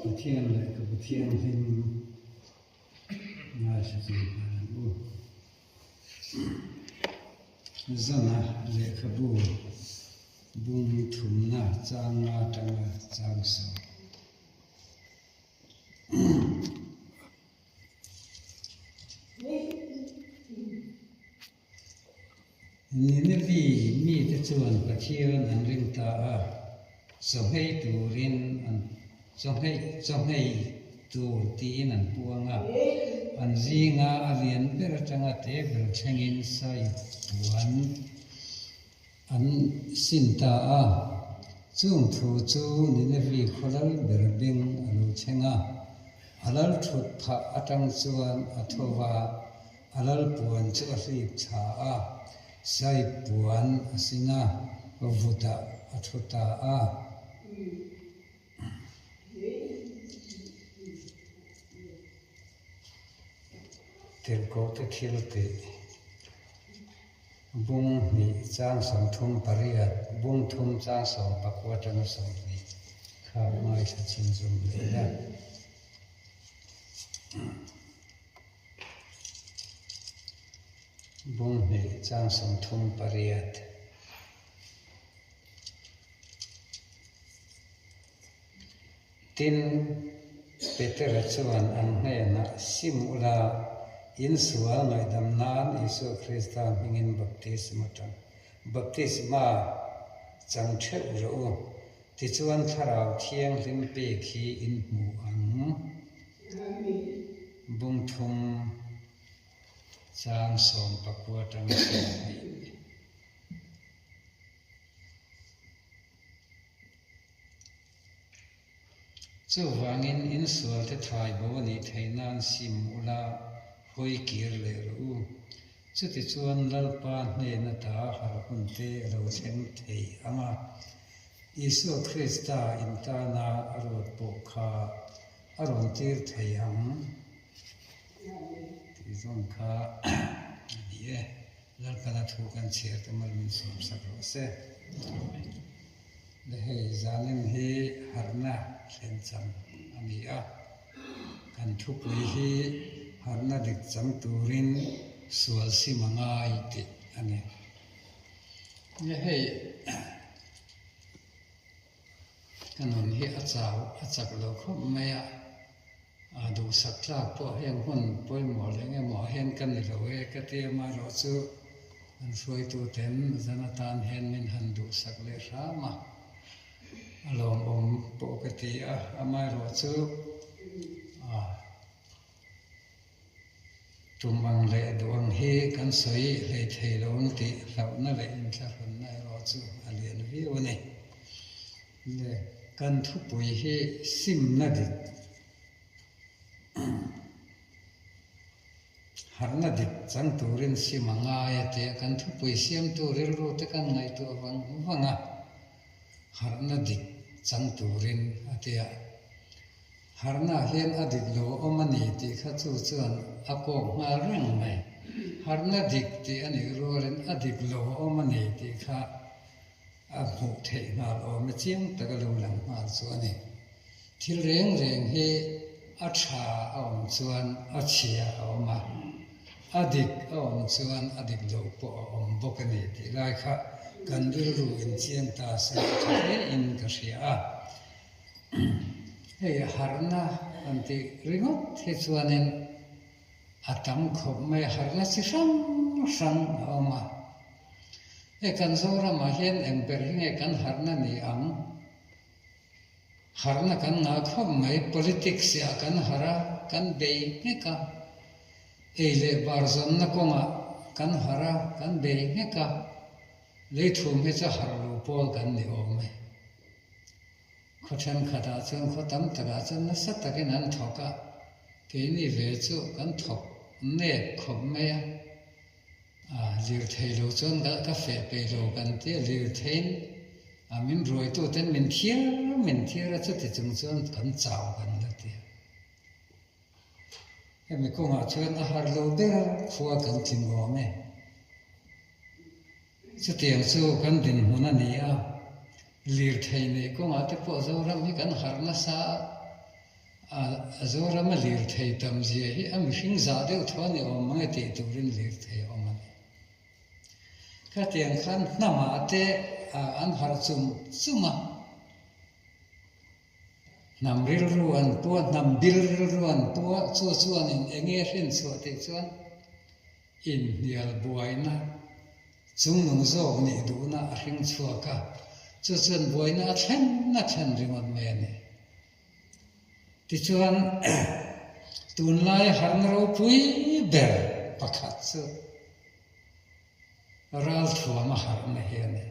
Pathian lehkhabu thianghlim ngaithla chung nghal ang u. Zana lehkhabu bung thumna chang nga atanga chang sawm. Ninevi mite chuan Pathian an ring ta a, chawhmei turin an chawhmei chawhmei tur tiin an puang a. An zinga a lian ber atanga te ber thlengin sai puan an sin ta a. Chung thu chu Ninevi khaw lal ber beng a lo thleng a, a lal thut phah atang chuan a tho va. A lal puan chu a hlip thla a, sai puan a sin a, vutah a thu ta a. Tirhkohte thil tih bung hnih chang 38, bung thum chang 19 atanga 20 kha ngaithla chhunzawm leh a. Bung hnih chang 38. Tin, Petera chuan an hnenah, Sim ula, in sual ngaihdam nan Isua Krista hmingin baptisma chang baptisma chang theuh rawh u, tichuan Thlarau Thianghlim pek hi in hmu ang. Bung thum chang 19 atanga 20. Chuvangin insualte thai bo a nih theih nan sim ula hawi kir leh rawh u. Chutichuan Lalpa hnen ata harh hun te a lo thleng thei ang a, Isua Krista intana a ruat pawh kha a rawn tir thei ang tih zawng kha a ni e. Lalpana thu kan chhiar te mal min sawm sak rawh se. Le hei zanin hi harhna thlen chang a ni a, kan thupui hi harhna dik chang turin sual sim a ngai tih a ni. Le hei. Ka nun hi a chau a chak lo khawp mai a, a duhsak tlak pawh heng hun pawimawh leh engemaw hian ka ni lo e ka ti amaherawh chu an hruaitu ten zan atan hian min han duhsak leh hram a, a lawmawm pawh ka ti a, amaherawh chu a. Tum ang leh duh ang hi kan sawi hlei thei lo ang tih hlauhna leh inthlahrunna erawh chu a lian viau a ni. Le kan thupui hi simna dik, harhna dik chang turin sim a ngai a tia kan thupui siamtu rilru te kan ngaihtuah vang vang a, harhna dik chang turin a tia. Harhna hian a dik lo awm a ni tih kha chu chuan a kawk nghal reng mai. Harhna dik tih a nih rualin a dik lo awm a ni tih kha a hmuh theih nghal awm e chiang tak a lo lang nghal chu a ni. Thil reng reng hi a tha a awm chuan a chhia a awm a, a dik a awm chuan a dik lo pawh a awm bawk a ni tih lai kha kan rilru inchiang ta se a tha hle in ka hria a. Hei harhna han tih ringawt hi chuanin a tam khawp mai a, harhna chi hrang hrang a awm a. Hei kan Zoramah hian eng ber hi nge kan harhna ni ang? Harhna kan ngah khawp mai, politics ah kan harh a, kan bei nghek a, ei leh bar zawnna kawngah kan harh a, kan bei nghek a, leithum hi chu harh lo pawl kan ni awm e. Khaw thenkhatah chuan khaw tam takah chuan nasa takin an thawk a, keini ve chu kan thawk nep khawp mai a, ah lirthei lo chuan ka feh peih lo kan ti a, lirtheiin ah min ruaituten min thiar min thiar a, chuti chung chuan kan chau kan la ti a. Hemi kawngah chuan a har lo ber khua kan tling awm e. Chutiang chu kan dinhmun a ni a, lirthei neih kawngah te pawh Zoram hi kan harh nasa a. A Zorama lirthei tam zia hi a mihring zah deuh tho a ni awm mang e tih turin lirthei a awm a ni. Khatiang khan hnamah te an harh chum chum a, hnam rilru an pu a, hnam bil rilru an pu a, chu chuanin eng nge hrin chhuah tih chuan inhnial buaina chungnung zawk nih duhna a hring chhuak a, chu chuan buaina a thlen a thlen ringawt mai a ni. Tichuan, tunlai harna ropui ber pakhat chu ralthuam a harhna hi a ni.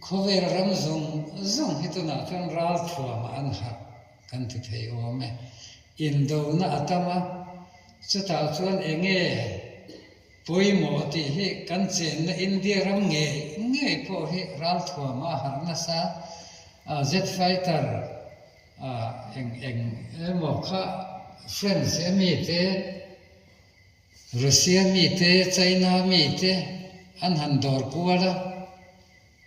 Khawvel ram zawng zawng hi tunah chuan ralthuamah an harh kan ti thei awm e. Indona a tam a, chutah chuan eng nge Pawimawh tih hi kan chenna India ram ngei ngei pawh hi ralthuama a harh nasa a, jet fighter eng eng emaw kha French a mi te, Russia mi te, China mi te an han dawr kual a.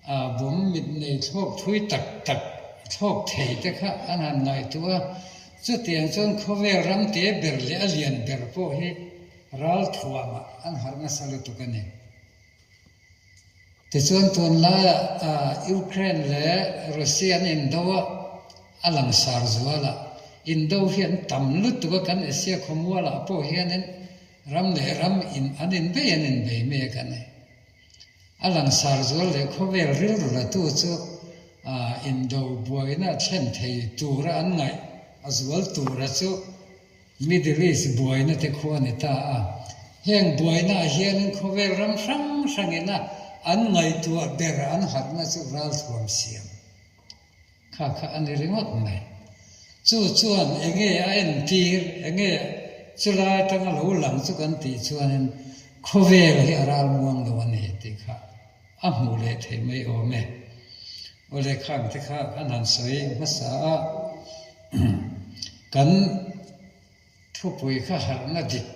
A bawm mit nei thlawk thui tak tak thlawk thei te kha an han ngaihtuah a, chutiang chuan khawvel ram te ber leh a lian ber pawh hi ralthuamah an harh nasa lutuk a ni. Tichuan tunlaiah Ukraine leh Russia an indo a, a langsar zual a, indo hi an tam lutuk a, kan Asia khawmualah pawh hianin ram leh ram in an inbei an inbei mek a ni. A langsar zual leh khawvel rilru latu chu indo buaina thlen thei tura an ngaih a zual tura chu Middle East buaina te khu a ni ta a. Heng buainaah hianin khawvel ram hrang hrangina an ngaihtuah ber an harhna chu ralthuam siam. Kha kha a ni ringawt mai. Chu chuan enge a entir, enge chulai atanga lo lang chu kan tih chuanin khawvel hi a ral muang lo a ni tih kha a hmuh leh theih mai awm e. Awle khang te kha kan han sawi hmasa a, kan thupui kha harhna dik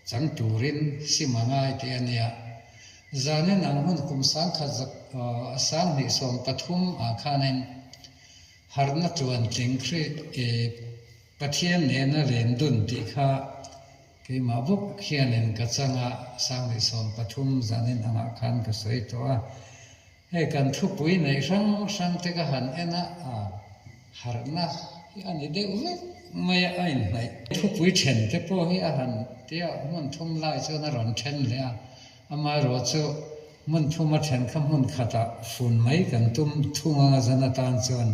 Chang turin sim a ngai tih a nia. Zanin ang hun kum sangkhat 2013 ah khanin harhna tuan tling Khrih i Pathian nena len dun tih kha keimah bawk hianin ka chang a, 2013 zanin angah khan ka sawi tawh a. Hei kan thupui neih hrang hrang te ka han en a, harhna hi a ni deuh vek mai a, a inhnaih. Thupui then te pawh hi a han tia hmun thum lai chuan a rawn then leh a, amaherawh chu hmun thum a then kha hmun khatah fun mai kan tum thung anga zan atan chuan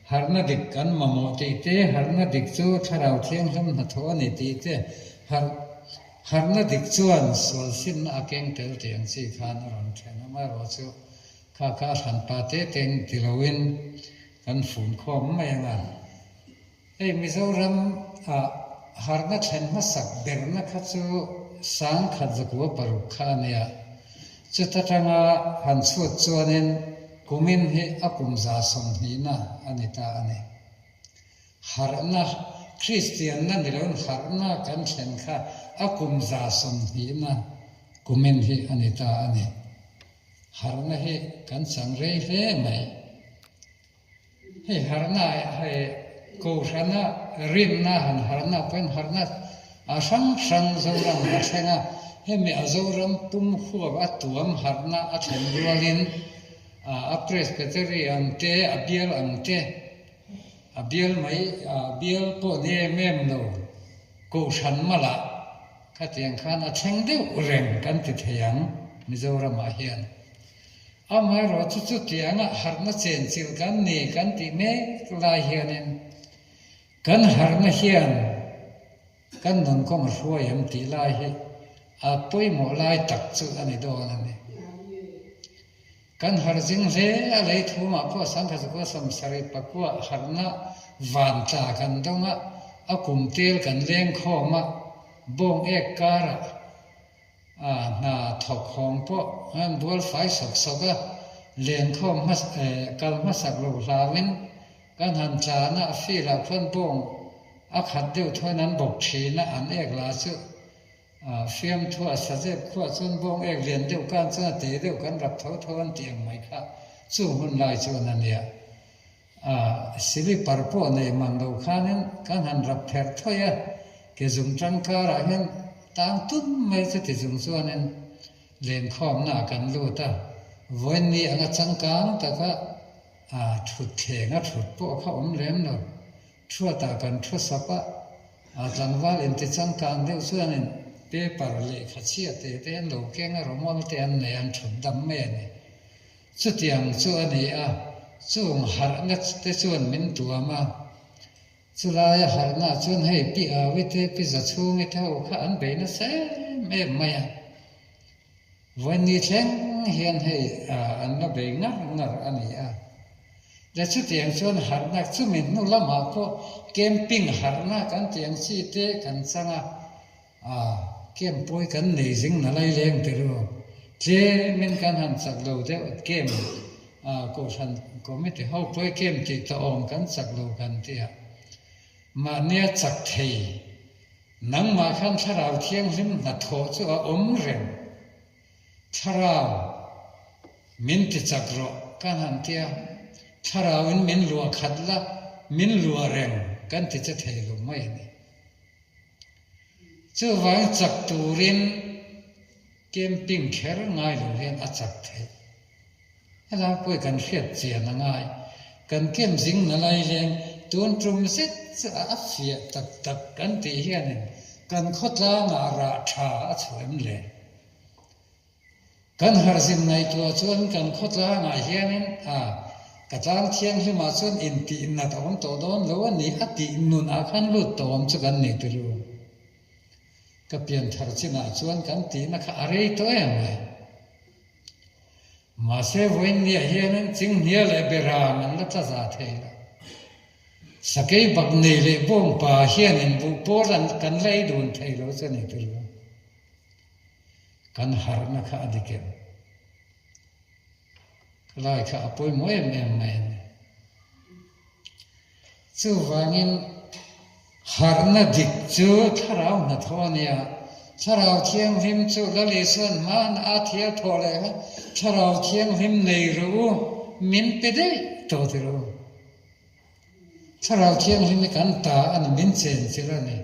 harhna dik kan mamawh tih te, harhna dik chu thlarau thianghlim hnathawh a ni tih te, harh. Harhna dik chuan sual simna a keng tel tih ang chi khan a rawn then a, amaherawh chu kha kha a hran pa te teng ti loin kan fun khawm mai ang a. Hei Mizoram ah harhna thlen hmasak berna kha chu 1906 kha a nia, chuta tanga han chhut chuanin kumin hi a kum 120na a ni ta a ni. Harhna, Kristianna ni loin harhna kan thlen kha a kum 120na kumin hi a ni ta a ni. Harhna hi kan chang rei hle mai. Hei harhna hei Kohhrana rinna han harhna pawhin harhna a hrang hrang Zoram a thleng a, hemi a Zoram pum huap a tuam harhna a thlen rualin a Presbytery ang te, a bial ang te, A bial mai, a bial pawh ni em em lo, Kohhran malah khatiang khan a thleng deuh reng kan ti thei ang Mizoramah hian. Amaherawh chu chutianga harhna chenchilh kan ni kan tih mek lai hianin kan harhna hian kan nun kawng a hruai em tih lai hi a pawimawh lai tak chu a ni dawn a ni. Kan harh zing hle a, lei thumah pawh Sangkhatzukua 70 pakua harhna van tla kan dawng a, a kum tel kan leng khawm a, bawng ek karah a hna thawk hawng pawh an bual fai sawk sawk a, len khawm kal hmasak lo hlauin kan han tlan a, field ah khuan bawng a khat deuh thuain an bawk thin a, an ek lah chu Fiamthu a sazep khuah chuan bawng ek lian deuh kan chuan a te deuh kan rap tho tho an tih ang mai kha chung hun lai chuan a nia. Silipar pawh nei mang lo khanin kan han rap pherh thawih a, ke zung tangkarah hian tang tun mai chuti chung chuanin lenkhawmnaah kan lut a, vawiin anga changkang taka thutthleng a thut pawh kha awm lem lo. Thuatah kan thu sap a, tlangval inti changkang deuh chuanin paper lehkha chhia te te an lo keng a, rawmawl te an nei a, an thut dam mai a ni. Chutiang chu a ni a, chung harhna te chuan min tuam a. Chulaia harhna chuan hei Pi Awi te, Pi Zachhungi te ho kha an bei nasa em em mai a. Vawiinni thleng hian hei an la bei ngar ngar a ni a. Le chutiang chuan harhna chumi hnu lamah pawh camping harhna kan tih ang chi te kan chang a. A, camp pawi kan nei zing na lai leng ti ru. Tlemin kan han chak lo deuh camp a kohhran committee ho pawi camp tih tawh awm kan chak lo kan ti a. Mahnia chak thei nangmah khan thlarau thianghlim hnathawh chu a awm reng. Thlarau min ti chak rawh kan han ti a, thlarauin min luah khat la min luah reng kan ti che thei lo mai a ni. Chuvang chak turin camping kher ngai lo hian a chak theih. Helai pawh kan hriat chian a ngai. Kan camp zing na lai leng tun tum zet chu a fiah tak tak kan tih hianin kan khawtlangah rah tha a chhuah em le? Kan harzin ngaihtuah chuan kan khawtlangah hianin a ka tlang thianghlimah chuan intih nat a awm tawh dawn lo a ni a tih nunah khan lut tawh awm chu kan nei turu. Ka pianthar chinah chuan kan tihna kha a rei tawh em mai. Mahse vawiinniah hianin Chinghnia leh Beram an la tla za thei lo. Sakei bak nei leh bawngpa hianin buhpawl an kan la ei dun thei lo chu a ni turu. Kan harhna kha a dik em? Khalai kha a pawimawh em em mai a ni. Chuvangin harhna dik chu thlarau hnathawh a nia. Thlarau Thianghlim chu Lal Isuan hmaan a thial thawh leh kha Thlarau Thianghlim nei rawh u, min pe daih tawh ti rawh u. Thlarau Thianghlim hi kan ta a ni, min chenchilh a ni.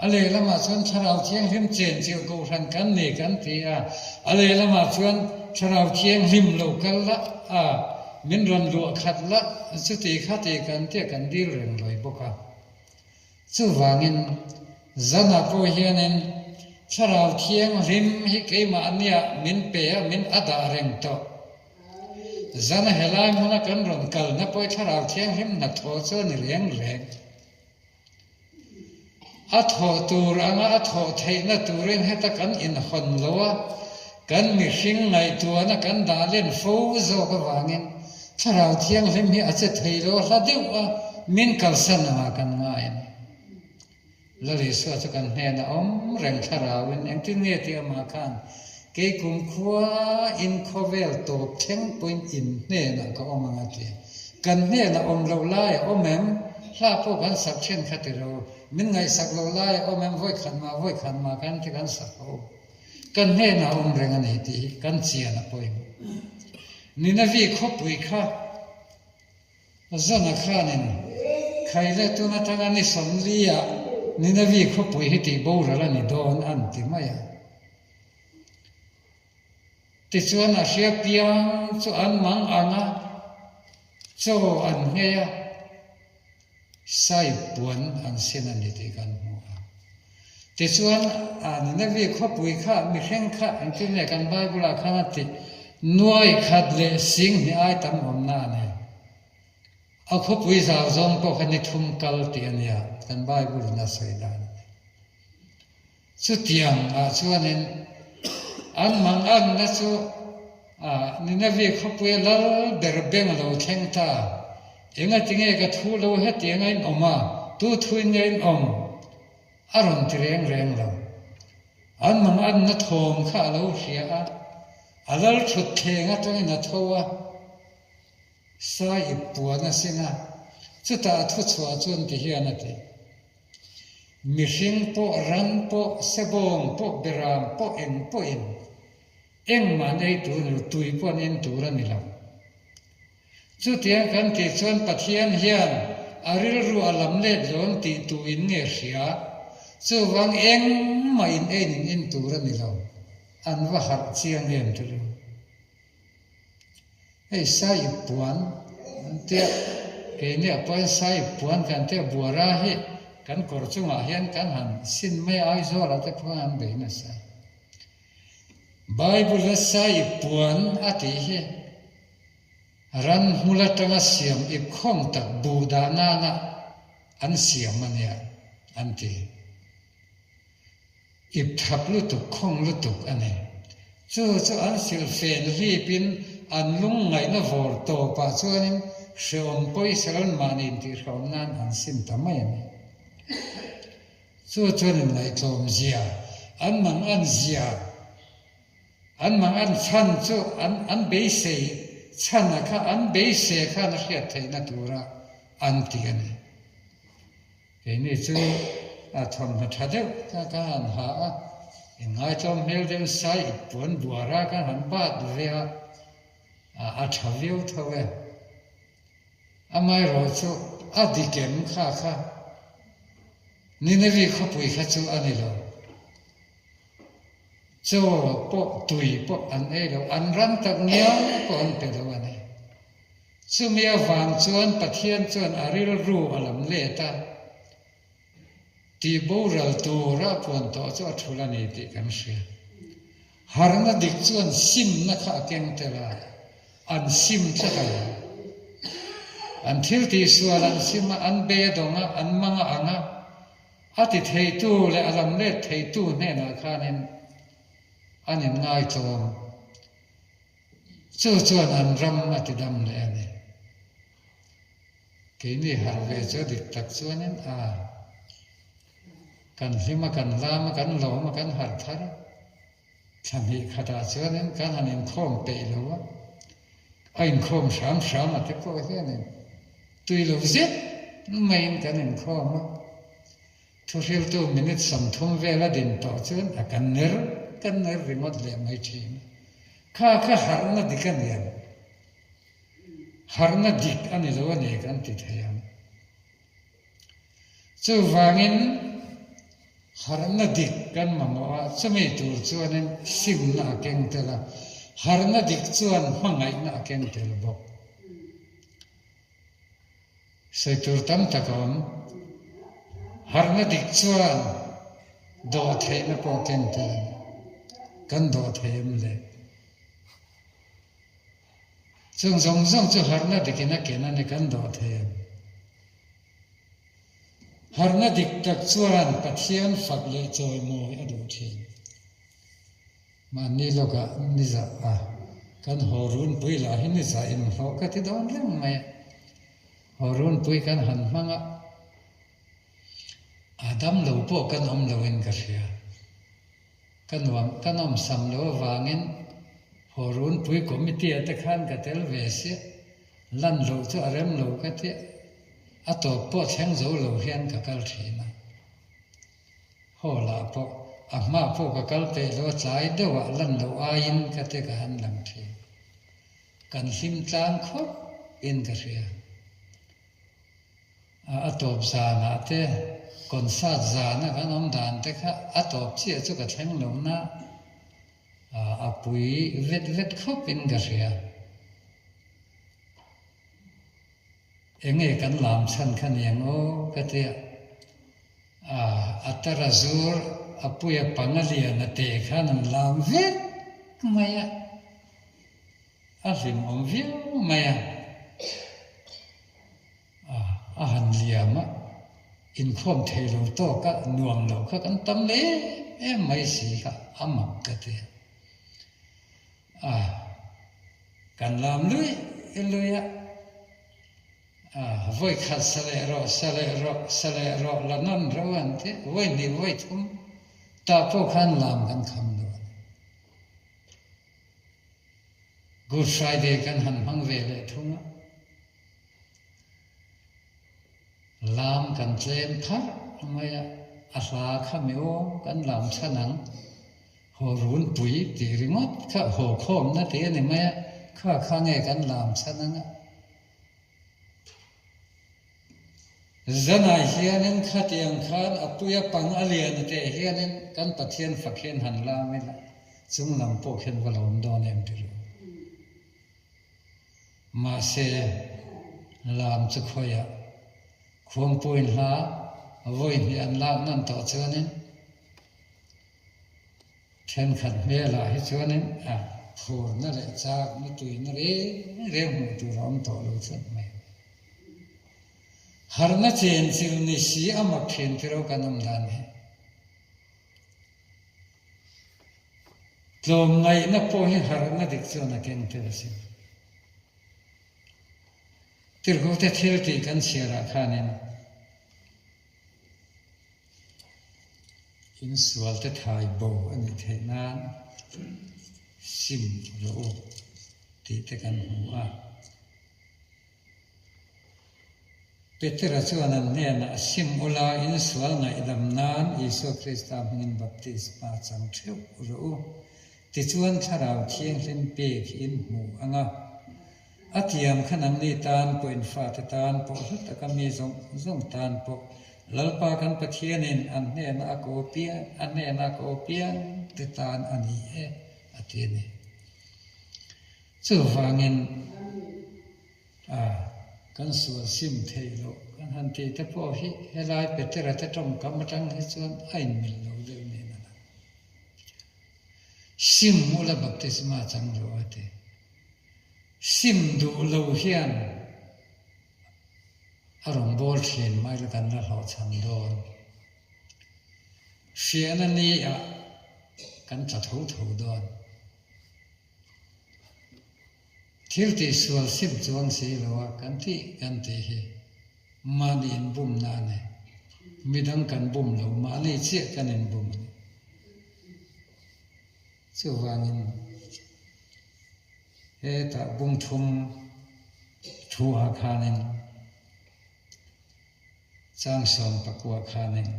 A lehlamah chuan Thlarau Thianghlim chenchilh Kohhran kan ni kan ti a, a lehlamah chuan Thlarau Thianghlim lo kal la a, min rawn luah khat la, chuti khati kan tia kan dil reng lawi bawk a. Chuvangin, zanah pawh hianin Thlarau Thianghlim hi keimah nia min pe a, min a dah reng tawh. Zana helai hmuna kan rawn kalna pawh i Thlarau Thianghlim hnathawh chu a ni reng reng. A thawh tur anga a thawh theihna turin heta kan inhawn lo a, kan mihring ngaihtuahna kan dah len fo zawk avangin Thlarau Thianghlim hi a che thei lo hla deuh a, min kalsan angah kan ngai a ni. Lal Isua chu kan hnenah awm reng thlarauin engtin nge tih amah khan kei kumkhua in khawvel tawp thleng pawhin in hnenah ka awm ang a ti. Kan hnenah awm loh lai a awm em? Hla pawh kan sak then kha ti lo. Min ngaihsak loh lai a awm em? Vawi khat mah vawi khat mah kan ti kan sak ho. Kan hnenah awm reng a ni tih hi kan chian a pawimawh. Ninavi khawpui kha Zana khanin Khaile tun atanga ni sawmliah Ninavi khawpui hi tih boral a ni dawn an ti mai a. Tichuan a hria piang chu an mang ang a, chaw an nghei a, sai puan an sin a ni tih kan hmu a. Tichuan Ninavi khawpui kha mihring kha engtin nge kan Bible-ah khan a tih nuai khat leh sing hnih ai tam awmna a nei. A khawpui zau zawng pawh kha ni thum kal tih a nia kan Bible-in a sawi dan a ni. Chutiang ah chuanin an manganna chu Ninavi khawpuia lal ber beng a lo thleng ta. Engatinge ka thu lo hetiang a inawm a, tu thuin nge inawm? A rawn ti reng reng lo. An manganna thawm kha a lo hria a, a lal thutthleng atangin a tho a, sai ip puan a sin a, chutah a thuchhuah chuan ti hian a ti. Mihring pawh, ran pawh, sebawng pawh, beram pawh, eng pawhin engmah an ei tur ni lo, tui pawh an en tur a ni lo. Chutiang kan tih chuan Pathian hian a rilru a lam let lo ang tih tu in nge hria? Chuvang engmah in ein in en tur a ni lo. An va harh chiang em ti lo. Hei sai ip puan an tia, keini ah pawhin sai ip puan kan tia buara hi kan kawr chungah hian kan han sin mai a Aizawl ah te pawh an bei nasa. Bible a sai ip puan a tih hi ran hmul atanga siam ip khawng tak buh dah nana an siam a nia an ti. Ip thap lutuk, khawng lutuk a ni. Chu chu an silfen hlipin an lungngaihna vawr tawpah chuanin hrehawm pawisa rawn mahni intihhrehawm nan an sim ta mai a ni. Chu chuan inngaihtlawm zia, an mang an zia, an mang an chhan chu an an beisei chhana kha an beisei khan a hriat theihna tura an ti a ni. Keini chu a thawmhnaw tha deuh kha ka han ha a, inngaitawm hmel deuh sai ip puan buara ka han bat ve a, a tha viau tho e. Amaherawh chu a dik em kha kha Ninevi khawpui kha chu a ni lo. Chaw pawh tui pawh an ei lo, an ram tak ngial pawh an pe lo a ni. Chumi avang chuan Pathian chuan a rilru a lam let a, tih boral tura a puan tawh chu a thul a ni tih kan hria. Harna dik chuan simna kha a keng tel a, an sim tlat a lo. An thil tihsual an sim a, an bei a dawng a, an mang a ang a, a ti theitu leh a lam let theitu hnenah khanin an inngaitawm. Chu chuan an ram a ti dam leh a ni. Keini harh ve chu a dik tak chuanin a kan hlim a, kan lam a, kan lawm a, kan harh thar a. Thla hnih khatah chuanin kan han inkhawm peih lo a, a inkhawm hram hram a te pawh hianin tui lo zet maiin kan inkhawm a. Thuhriltu minute 30 vel a din tawh chuan a kan ner kan ner ringawt leh mai thin a. Kha kha harhna dik a ni ang. Harhna dik a ni lo a ni kan ti thei ang. Chuvangin harhna dik kan mamawh a, chumi tur chuanin simna a keng tel a, harhna dik chuan hmangaihna a keng tel bawk. Sawi tur tam tak a awm. Harhna dik chuan dawh theihna pawh keng tel a ni. Kan dawh thei em le? Chung zawng zawng chu harhna dikin a ken a ni, kan dawh thei em? Harhna dik tak chuan Pathian fak leh chawimawi a duh thin. Mahni lawkah ni zah a, kan haw runpui lah hi ni zah inhlawh ka ti dawn reng mai a. Haw runpui kan han hmang a, a dam lo pawh kan awm loin ka hria. Ka nuam, ka nawmsam lo avangin haw runpui committee ah te khan ka tel ve sia, lan loh chu a rem lo ka ti a, a tawp pawh thleng zo lo hian ka kal thin a. Hall ah pawh a hma pawh ka kal peih lo a tlai deuh ah lan loh aiin ka te ka han lang thin. Kan hlim tlang khawp in ka hria. A a tawp zan ah te concert zan a kan awm dan te kha a tawp chiah chu ka thleng lo na a a pui vet vet khawp in ka hria. Enge kan lam chhan kha niang aw ka tia. A a tara zur a puia panga lian a teh khan an lam vek mai a, a hlimawm viau mai a. A a han liam a, inkhawm thei lo tawk a, nuam lo kha kan tam leh em em mai si kha a mak ka ti a. A kan lam luih luih a. A, vawi khat sa leh rawh, sa leh rawh, sa leh rawh, la nawn ro an ti, vawi hnih, vawi thum tah pawh khan lam kan kham lo a ni. Good Friday kan han hmang ve leh thung a, lam kan tlem pharh mai a, a hla kha mi aw kan lam chhan ang, haw runpui tih ringawt kha haw khawmna tih a ni mai a, kha kha nge kan lam chhan ang a. Zanah hianin khatiang khan a puia pang a lian a teh hianin kan Pathian fak hian han lam ila, chung lam pawh khian va lawm dawn em ti ru. Mahse, lam chu khawiah khuangpuiin hla vawi hnih an lak nawn tawh chuanin Thenkhat hmelah hi chuanin a phurna leh chakna tuina reng reng hmuh tur a awm tawh lo tlat mai. Harhna chenchilh ni si a mak thin tiro kan awm dan hi. Tlawmngaihna pawh hi harhna dik chuan a keng tel asin. Tirhkote thil tih kan chhiarah khanin Insualte thai bo a nih theih nan sim rawh u tih te kan hmu a. Petera chuan an hnenah, Sim ula, insual ngaihdam nan Isua Krista hmingin baptisma chang theuh rawh u. Tichuan Thlarau Thianghlim pek hi in hmu ang a. A tiam kha nangni tan pawh in fate tan pawh hlu taka mi zawng zawng tan pawh Lalpa kan Pathianin an hnena a ko piang a hnena a ko piang te tan a ni e a ti a ni. Chuvangin a kan sual sim theih loh kan han tih te pawh hi helai Petera te tawngkam atang hi chuan a inmil lo deuh niin a lang. Sim ula baptisma chang rawh a ti. Sim duh lo hian a rawn bawl thin mai la kan la hlawhchham dawn. Hriahna ni ah kan tla tho tho dawn. Thil tih sual sim chuang si lo a kan tih kan tih hi mahni inbumna a ni. Midang kan bum lo, mahni chiah kan inbum a ni. Chuvangin hetah bungthum thu ah khanin changsawm pakua khanin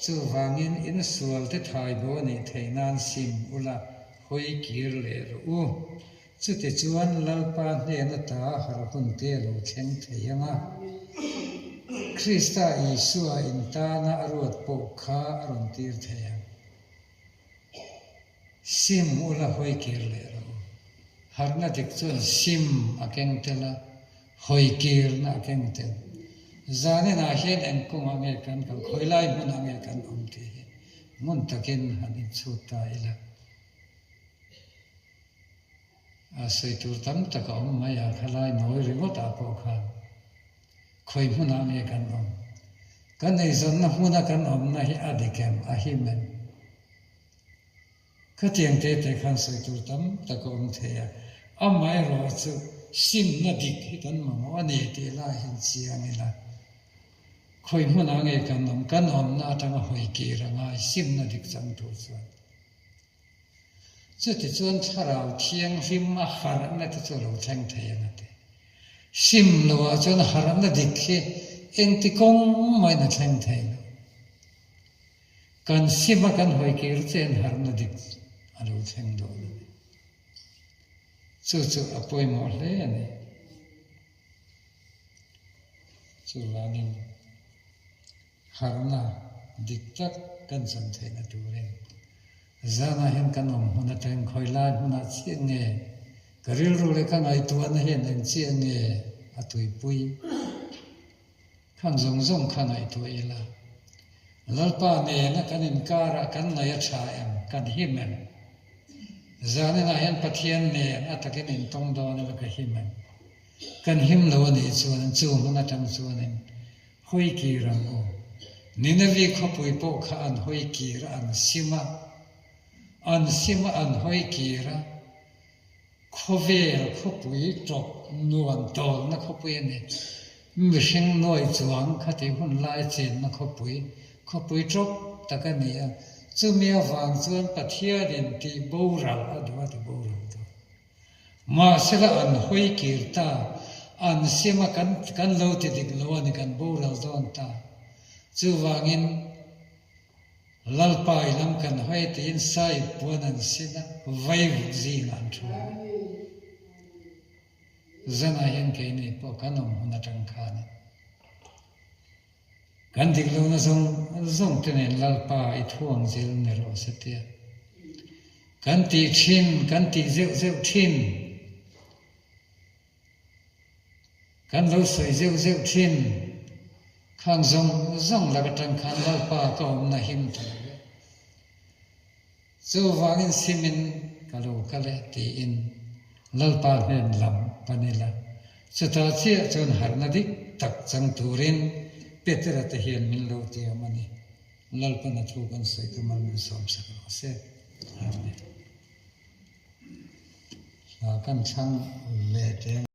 Chuvangin insualte thaibo a nih theih nan sim ula hawi kir leh rawh u. Chutichuan Lalpa hnen ata harh hun te a lo thleng thei ang a. Krista Isua in tana a ruat pawh kha a rawn tir thei ang. Sim ula hawi kir leh rawh u. Harhna dik chuan sim a keng tel a, hawi kirna a keng tel. Zaninah hian eng kawngah nge kan kal, khawi lai hmunah nge kan awm tih hi ngun takin han inchhut ta ila. A sawi tur tam tak a awm mai a, khalai nawi ringawt ah pawh khan khawi hmunah nge kan awm? Kan eizawnna hmuna kan awmna hi a dik em? A him em? Khatiang te te khan sawi tur tam tak a awm thei a, amaherawh chu simna dik hi kan mamawh a ni tih lai hian chiang ila, khawi hmunah nge kan awm? Kan awmna atanga hawi kir a ngai simna dik chang tur chuan. Chutichuan Thlarau Thianghlim a harhna te chu a lo thleng thei ang a ti. Sim loah chuan harhna dik hi engti kawng mahin a thleng thei lo. Kan sim a kan hawi kir chian harhna dik a lo thleng dawn a ni. Chu chu a pawimawh hle a ni. Chuvangin. Harhna dik tak kan chan theihna turin zanah hian kan awm hmun atangin khawi lai hmunah chiah nge ka rilru leh ka ngaihtuahna hian eng chiah nge a tuipui khan zawng zawng kha ngaihtuah ila Lalpa nena kan inkarah kan ngaih a tha em, kan him em? Zaninah hian Pathian nen a takin intawng dawn ila ka him em? Kan him lo a nih chuan chu hmun atang chuanin Hawi kir ang u. Ninevi khawpui pawh kha an hawi kir a, an sim a. An sim a, an hawi kir a. Khawvel khawpui tawp nuam tawlna khawpui a ni. Mihring nuai chuang khati hun lai chenna khawpui, khawpui tawp tak a ni a. Chumi avang chuan Pathianin tih boral a duh a ti boral dawn. Mahsela an hawi kir ta, an sim a kan kan lo ti dik lo a ni, kan boral dawn ta. Chuvangin Lalpa i lam kan hawi tiin sahip puan an sin a, vaivut zingah an thu a. Zanah hian keini pawh kan awm hun atang khanin kan dik lohna zawng zawng te nen Lalpa i thuang zel ni rawh se tia kan tih thin, kan tih zeuh zeuh thin. Kan lo sawi zeuh zeuh thin. Khang zawng zawng lak atang khan Lalpa ka awmna him ta lo e. Chuvangin simin ka lo kal e tiin Lalpa hnen lam pan ila. Chutah chiah chuan harhna dik tak chang turin Petera te hian min lo tiam a ni. Lalpan a thu kan sawi tum a min sawmsak rawh se. Amen. Hla kan chhang leh teng.